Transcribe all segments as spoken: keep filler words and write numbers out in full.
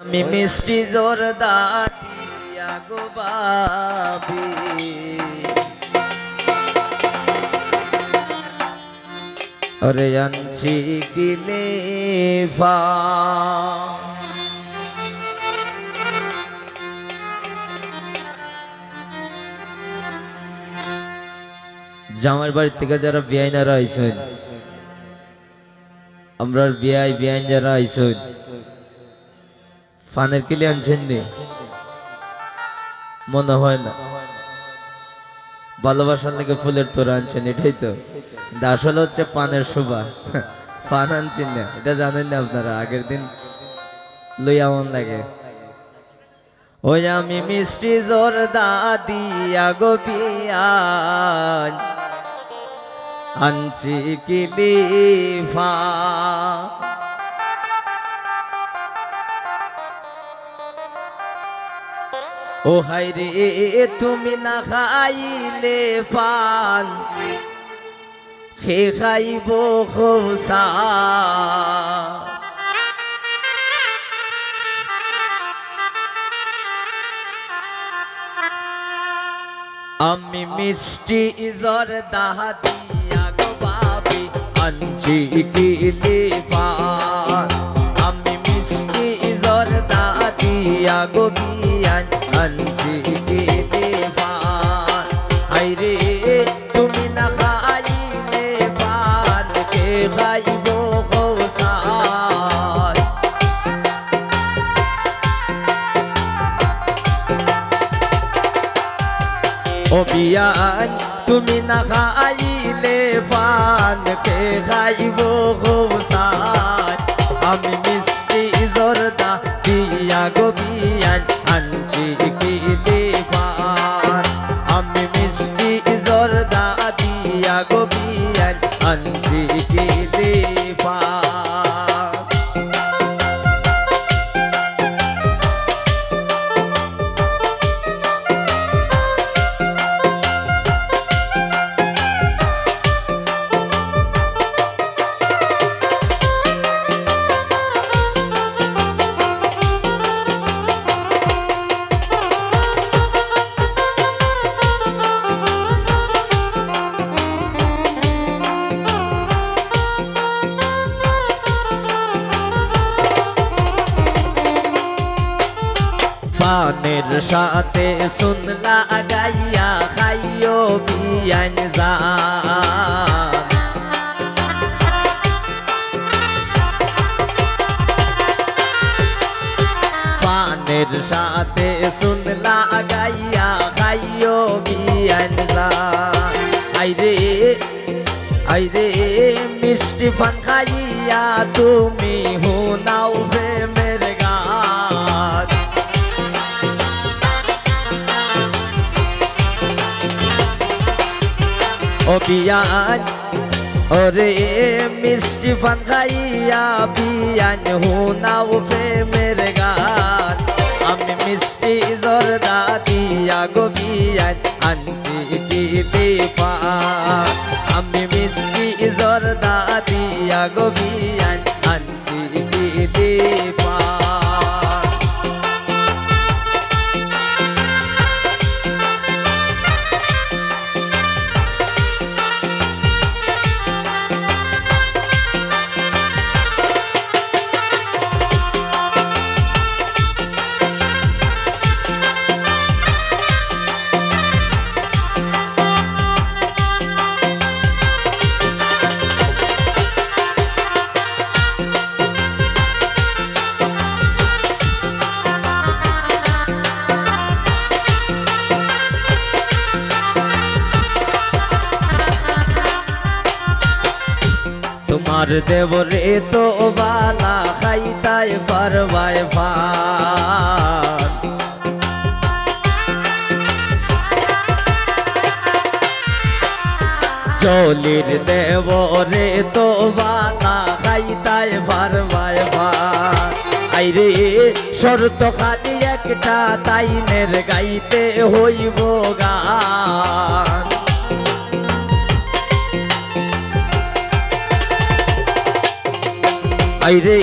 আমি মিষ্টি জর্দা দিয়া গো ভাবি, ওরে আনছি কিলিফা। জামাইর বাড়ি থাকি যারা বিয়াইনারা আইছইন, আমরার বিয়াই বিয়াইন যারা আইছইন, পানের কিলি আনছইন নি? মনে হয় না। ভালোবাসার লাগি ফুলের তোড়া আনছইন, এটাই তো। কিন্তু আসলে হচ্ছে পানের সুবা। পান আনছইন না, এটা জানইন না আপনারা। আগের দিন লইয়া মন লাগে। ওই আমি মিষ্টি জর্দা দিয়া গো বিয়াইন আনছি কিলিফা। ও হায়রে, তুমি না খাইলে পান, কে খাইবো কও চাই? আমি মিষ্টি জর্দা দিয়া গো ভাবি আনছি কিলিফা। আমি মিষ্টি জর্দা দিয়া গো বিয়াইন আনছি কিলিফা। হায়রে, তুমি না খাইলে পান, কে খাইবো কও চাই? ও বিয়াইন, তুমি না খাইলে পান, কে খাইবো কও চাই? আমি মিষ্টি জর্দা দিয়া গো বিয়াইন আনছি কিলিফা। আমি মিষ্টি জর্দা দিয়া গো বিয়াইন আনছি কিলিফা। পানের সাথে চুন লাগাইয়া খাইও বিয়াইন জান। পানের সাথে চুন লাগাইয়া খাইও বিয়াইন জান। হায়রে, হায়রে, মিষ্টি পান খাইয়া তুমি হুনাও প্রেমের গান। ও বিয়াইন, ওরে মিষ্টি পান খাইয়া বিয়াইন হুনাও প্রেমের গান। আমি মিষ্টি জর্দা দিয়া গো বিয়াইন আনছি কিলিফা। আমি মিষ্টি জর্দা দিয়া গো বিয়াইন আনছি কিলিফা। তোমার দেওরে তো বালা খাইতায় পারবায় পান। জলির দেওরে তো বালা খাইতায় পারবায় পান। আইরে শর্ত খালি একটা, তাইনের গাইতে হইবো গান। আইরে,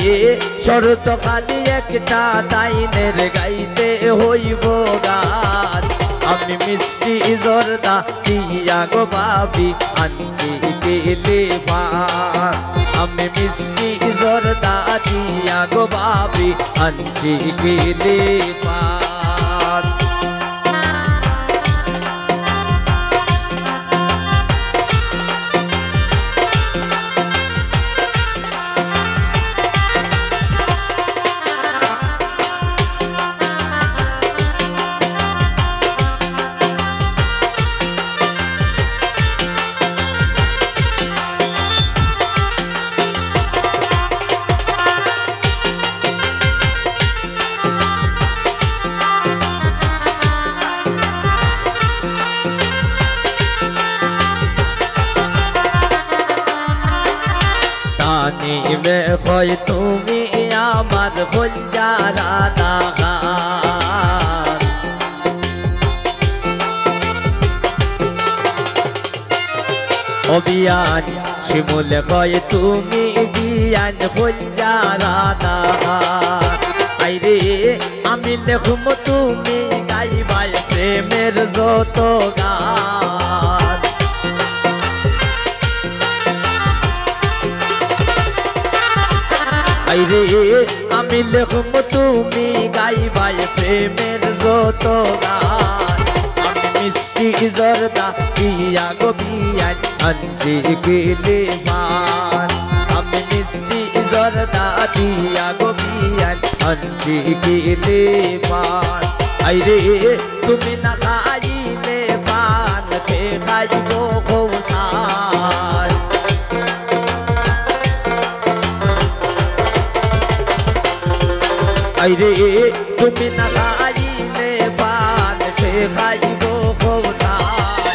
শরত খালি একটা, তাইনের গাইতে হইব গান। আমি মিষ্টি জর্দা দিয়া গো ভাবি আনছি কিলি পান। আমি মিষ্টি জর্দা দিয়া গো ভাবি আনছি কিলি পান। তানিমে কয় তুমি আমার কইলজার আধার। ও বিয়ান, শিমুলে কয় তুমি বিয়ান কইলজার আধার। আইরে, আমি লেখমু তুমি গাইবায় প্রেমের যত গান। আইরে, আমি লেখমু তুমি গাইবায় প্রেমের যত গান। আমি মিষ্টি জর্দা দিয়া গো বিয়ান আনছি কিলি পান। আমি মিষ্টি জর্দা দিয়া গো বিয়ান আনছি কিলি পান। আইরে, তুমি না খাইলে পান কে খাইব কও ছাই। আইরে, তুমি না খাইলে পান কে খাইব কও ছাই।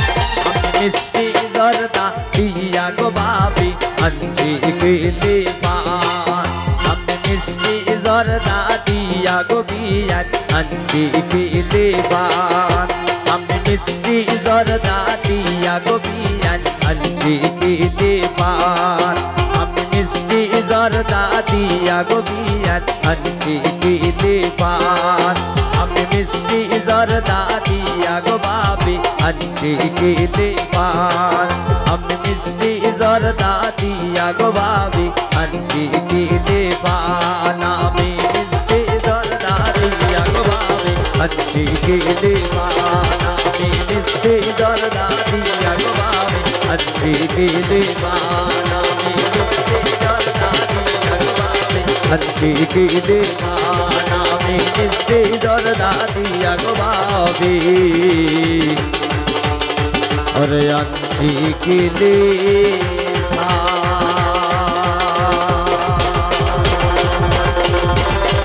আমি মিষ্টি জর্দা দিয়া গো ভাবি আনছি কিলি পান। আমি মিষ্টি জর্দা দিয়া গো বিয়ান আনছি কিলি পান। আমি মিষ্টি জর্দা দিয়া গো বিয়ান আনছি কিলি পান। আমি মিষ্টি জর্দা দিয়া গো বিয়ান আনছি কিলি পান। আমি মিষ্টি জর্দা দিয়া গো ভাবি আনছি কিলি পান। আমি মিষ্টি জর্দা দিয়া গো ভাবি আনছি কিলি পান। আমি মিষ্টি জর্দা দিয়া গো ভাবি আনছি কিলি পান। আমি মিষ্টি জর্দা দিয়া গো ভাবি আনছি কিলি পান। আমি মিষ্টি জর্দা দিয়া গো ভাবি আনছি কিলি পান। আমি মিষ্টি জর্দা দিয়া গো ভাবি, ওরে আনছি কিলি